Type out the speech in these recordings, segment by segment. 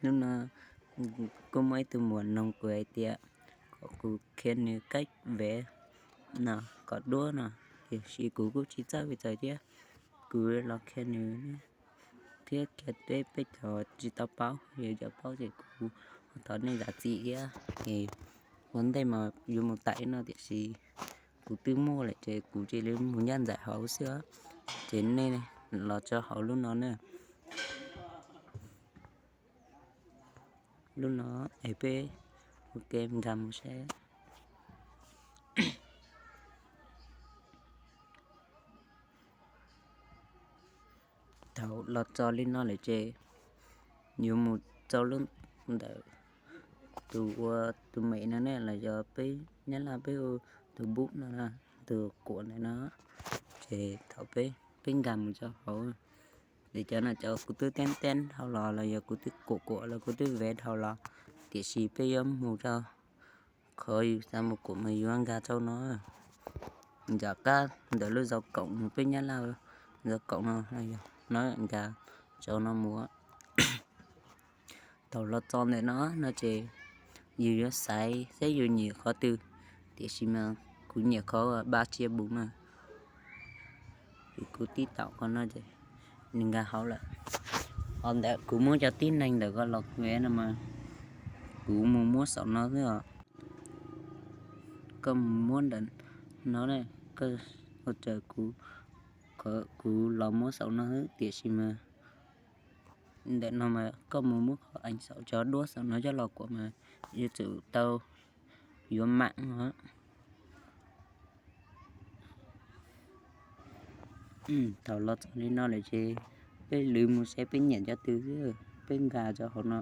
Hnub no kuj muaj ib tug muam noog kuv hais tias kom kuv qhia nws cách vẽ no, kom duab no, tiam sis kuv kuj tsis txawj vim txawv thiab. Kuv los qhia nws thiab qhia peb, peb cov tsis tau paub, yog cov paub ces kuv thov nej zam txim thiab. Es ua ntej mas yuav mus tag li no tiam sis kuv twb muaj lawm ces kuv cia li mus ncaj nraim hauv xwb os. Ces nej los tso hauv lub no na. Lub no es peb ua ke nkag mus saib. Thaum los txog li no lawm ces yuav mus rau lub ntawm tus ua tus mem no ne, los yog peb Nyab Laj peb hu tus bub no, tus kuam ntawm no. Ces thaum peb, peb nkag mus rau hauv, ces cov no cov kuv twb teeb teeb dhau los, los yog kuv twb kuam kuam los kuv twb vev dhau los, tiam sis peb yuav mus rau qhov yus xav mus kuam mas yuav nkag rau no. Nram qab ntawm lub zos koom mus peb Nyab Laj zos koom no, no nkag rau no mus. Thaum los txog ntawm no no ces yus yuav xaiv saib yus nyiam qhov twg, tiam sis mas kuv nyiam qhov ba cia bus na. Ces kuv tib taum qhov no ces nws nkag hauv lawm. Ho ntawm kuv muab cov tib neeg ntawm ko los kuv no mas kuv mus muab saum no xwb os. Koj mus muab ntawm no, koj ua raws kuv, kuv los muab saum no xwb, tiam sis mas ntawm no mas koj mus muab qhov eev saum cov duab saum no coj los kuam mas yuav tsum tau yuav mam no. Thaum los txog li no lawm ces peb lwv mus saib peb nyiam cov twg xwb, peb nkag rau hauv no.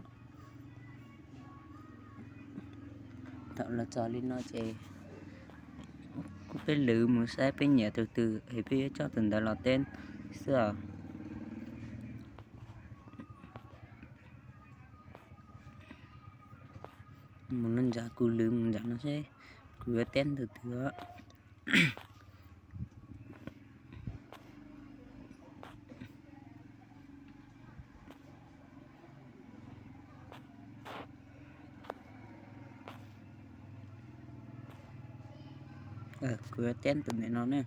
Thaum los txog li no ces kuv peb lwv mus saib peb nyiam tus twg es peb yuav coj tus ntawd los teb xwb os. Mus no ntag, kuv lwv mus ntag no seb kuv yuav teb tus twg. Kuv yuav teb tus ntawm no ne.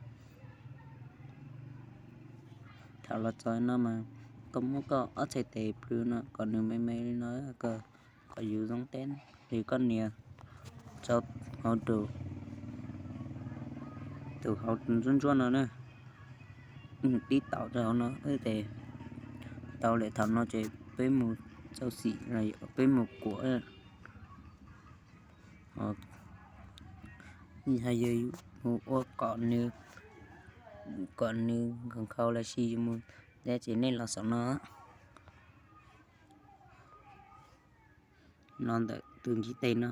Thaum los txog no mas koj muab koj ob txhais tes plhws no kom nws me me li no, kom yus zoo teb li koj nias rau hauv tus, tus hauv ntsuab ntsuab no na. Tib taum rau hauv no ces tau lawm. Thaum no ces peb mus rau xim, peb mus kuam. Yog yus mus ua kom nws, kom nws nkhaus nkhaus los sis yus mus, ces nej los saum no, los ntawm tus ntiv tes no,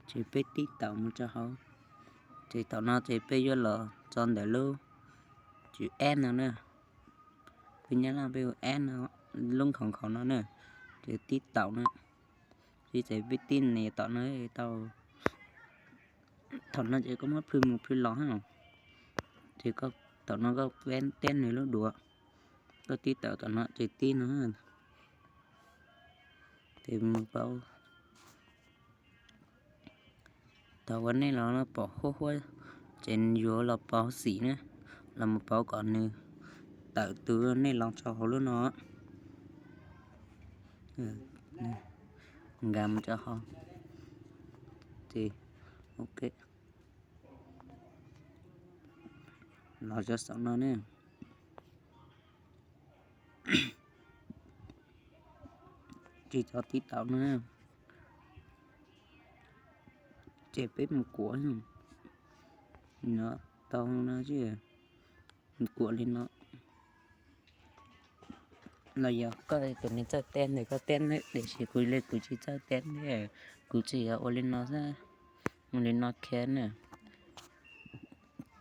ces peb tib taum mus rau hauv. Ces thaum no ces peb yuav los txog ntawm lub chữ S no na. Peb Nyab Laj peb hu S no, lub nkhaus nkhaus no na, ces tib taum na. Ces peb tib nias tom no tau. Thaum no ces koj muab plhws mus plhws los, ces thaum no koj teb nws lub duav, koj tib taum tom no ces tib no, ces mus pauv. Thaum uas nej los pom huab huab, ces yuav los pauv xim na, los mus pauv kom nws tawm tus nej los rau hauv lub no. Nkag mus rau hauv, ces ok, los rau saum no ne. Ces tso tib taum no, ces peb mus kuam no, tau no, kuam li no. Los yog koj tus neeg txawj teb ntawd koj teb, tiam sis kuv li kuv tsis txawj teb thiab, kuv tsuas yog ua li no xwb, ua li no qhia na.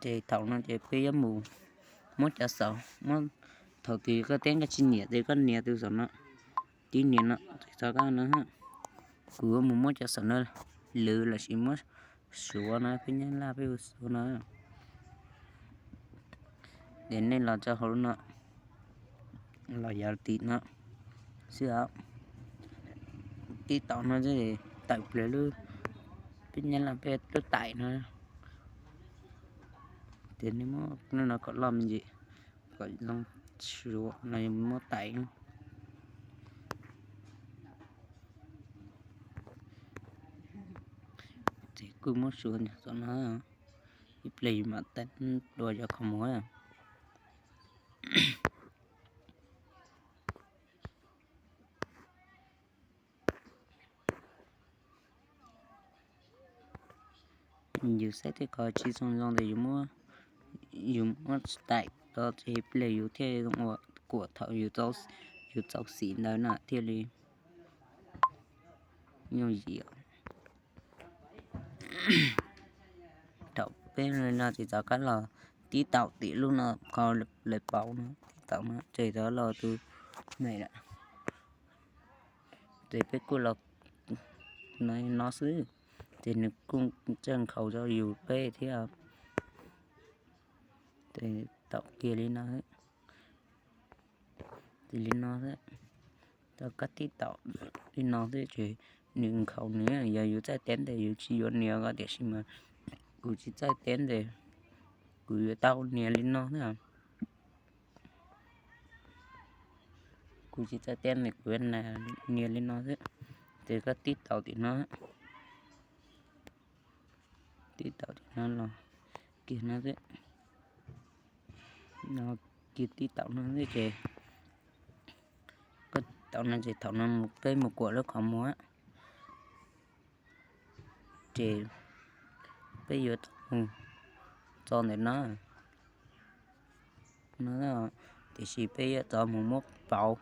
Ces thaum no ces peb yuav mus muab cov saum, muab, thaum twg koj teb koj tsis nyiam ces koj nias tus saum no, tib nias no, txog koj no, kuv yuav mus muab cov saum no lwv los sis muab suav no, peb Nyab Laj peb hu suav no. Ces nej los rau hauv no, los yog tim no, xwb os. Tib taum no tawm plaws lub, peb Nyab Laj peb lub taim no. Ces nej muab lub no kom loj me ntsis, kom zoo suav no muab taim. Ces kuj muab suav ntawm no, ib pliag yus mam teeb dua cov qhov muag. Yus saib tej qhov tsis zoo zoo ntawd yus muab, yus muab taim tso ces ib pliag yus thiaj zoo ua kuam thaum yus txaus xim ntawd na thiaj li yooj yim. Thaum peb no ces rov qab los tib taum tim lub no, qhov lawv pauv no, tib taum no ces rov los tus me lawm. Ces peb kuj los no xwb, ces nws kuj txawj nkhaus rau yus peb thiab. Ces taum kiag li no, ces li no xwb, rov qab tib taum li no xwb ces nws nkhaus nws. Yog yus txawj teb ntawd yus tsis yuav nias ko, tiam sis mas kuv tsis txawj teb ntawd kuv yuav tau nias li no xwb. Kuv tsis txawj teb ntawd kuv yuav nias li no xwb. Ces koj tib taum tim no, tib taum tim no los kiag no xwb, no kiag tib taum no xwb ces koj taum no ces thaum no peb mus kuam lub qhov muag. Ces peb yuav tau mus txo ntawm no, no, tiam sis peb yuav tau mus muab pauv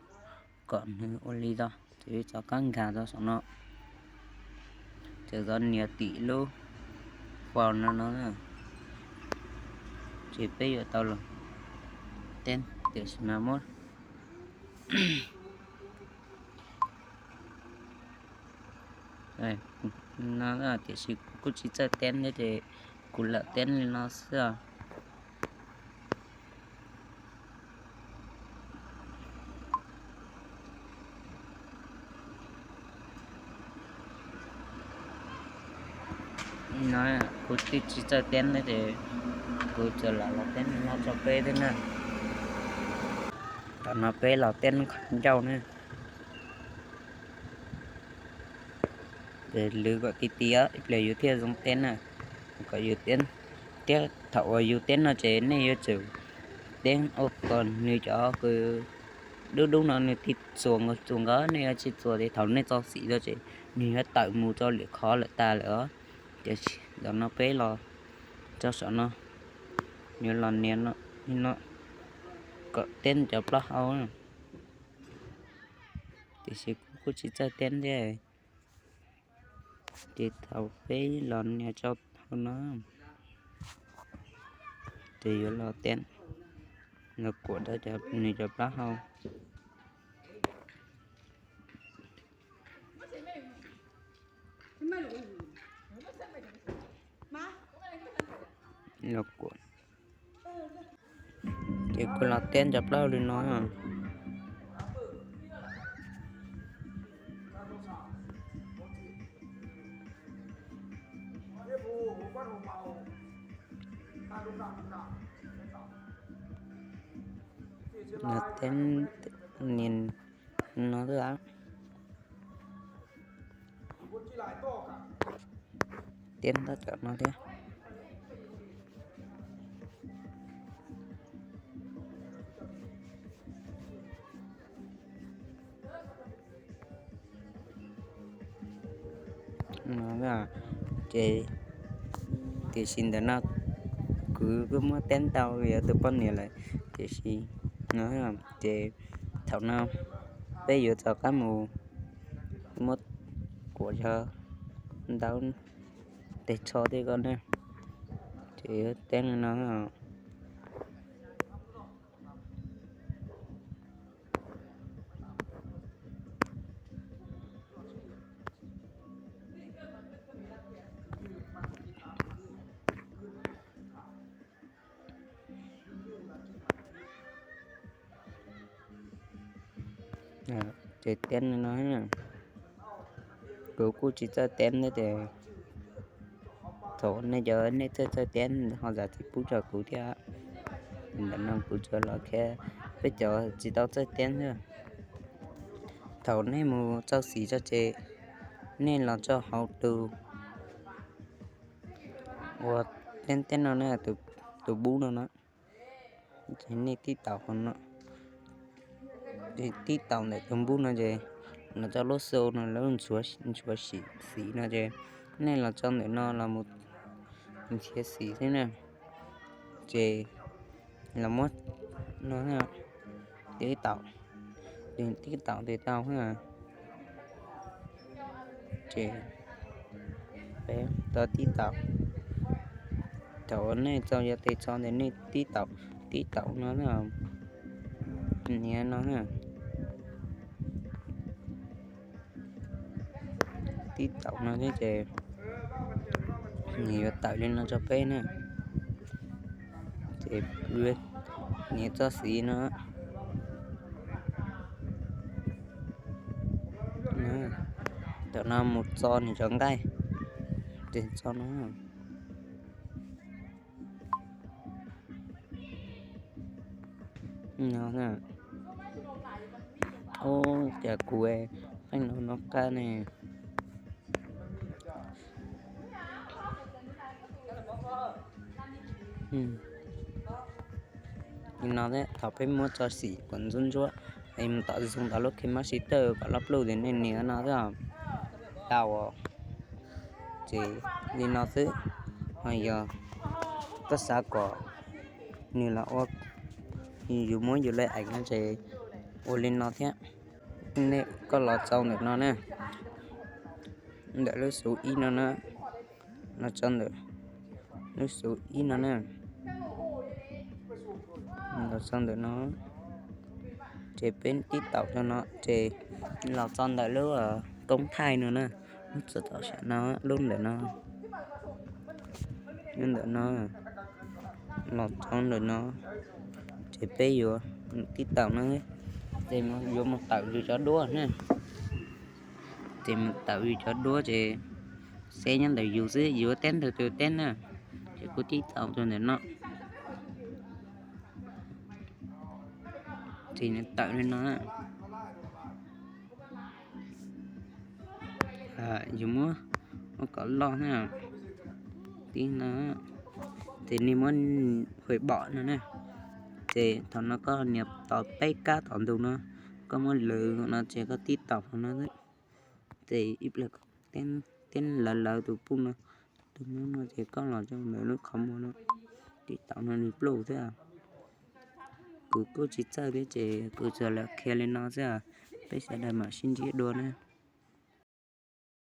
kom nws ua li tau, ces rov qab nkag rau saum no, ces tau nias tim lub paus no no, ces peb yuav tau los teb, tiam sis mas muab no, tiam sis kuv kuj tsis txawj teb thiab ces kuv lam teb li no xwb os. No kuv twb tsis txawj teb thiab ces kuv tsuas lam los teb li no rau peb thiab na. Tam no peb los teb lub qhov ncauj na. Ces lwv kom ti ti, ib pliag yus thiaj zoo teb na. Kom yus teb, thiab thaum uas yus teb no ces nej yuav tsum teb ua kom nws cov kws dub dub no nws tig txuas nkaus txuas nkaus, nej yuav tsis txuas ces thaum nej txo xim rau ces nws yuav tawm mus rau lwm qhov lawm tas lawm os. Tiam sis zaum no peb los rau saum no, yuav los nias li no kom teb cov plaub hau. Tiam sis kuv kuj tsis txawj teb thiab. Ces thaum peb los nias rau hauv no, ces yuav los teb, los kuam rau nws cov plaub hau. Los kuam, ces kuv los teb cov plaub hau li no. Los teb nias no xwb. Teb tab tom no thiab. Ces tiam sis ntawm no kuv kuj muab teb tau yog tus poj niam lawm, tiam sis no ces thaum no peb yuav rov qab mus muab kuam yog ntaub tes tsho tej ko na, ces yuav teb li no. Ces teb no, kuv kuj tsis txawj teb thiab ces thaum nej cov nej txawj txawj teb ho zam txim pub rau kuv thiab. Ntawm no kuv tsuas los qhia peb cov tsis tau txawj teb xwb. Thaum nej mus txo xim tso ces nej los tso hauv tus ua teb teb no na, tus npub no na, ces nej tib taum hauv no, tib taum ntawm tus npub no ces los tso lub xu no lub nchuav xim no ces nej los tso ntawm no los mus nrhiav xim xwb na. Ces los muab no tib taum, tib taum ces tau. Ces peb tau tib taum. Thaum nej txo yog tes txo ntawm nej tib taum, tib taum no, nias no na, tib taum no thiab ces nws yuav tawm li no rau peb na. Ces nias txoj xim no, thaum no mus txo nws cov nqaij, ces txo no. Ub, cas kuv pheej no no qab ne. Li no thiab, thaum peb muab tso xim kom ntxuab ntsuab, mus tom zoo tom lub khe mab sib tawj kom loj pluj ces nej nias no xwb, tau. Ces li no xwb, ho yog koj xav kom nws los ua, yus muab yus laj eev no ces ua li no thiab. Nej koj los txo ntawm no na, ntawm lub xu ib no na, los txo ntawm lub xu ib no na, los txo ntawm no, ces peb tib taum rau no ces los txo ntawm lub koob thaij no na, lub txawv tom sam no, lub ntawm no, lub ntawm no, los txo ntawm no, ces peb yuav tib taum no, ces yuav mus tawm yus cov duab na. Ces mus tawm yus cov duab ces xeb nyob ntawm yus xwb, yus teb ntawd tus teb na, ces kuv tib taum rau ntawm no, ces nws tawm li no. Yus muab ua kom loj na, tib no, ces nej muab hwm bom no na, ces thaum no koj nias tau peb kab tom ntug no, koj muab lwv no ces koj tib taum no, ces ib pliag teb lawv lawv tus pub no, tus no no ces koj los rau ntawm lub qhov muag no, tib taum no nws pluj xwb. Kuv kuj tsis txawj thiab ces kuv tsuas los qhia li no xwb, peb sawv daws mam sib ntsib dua na.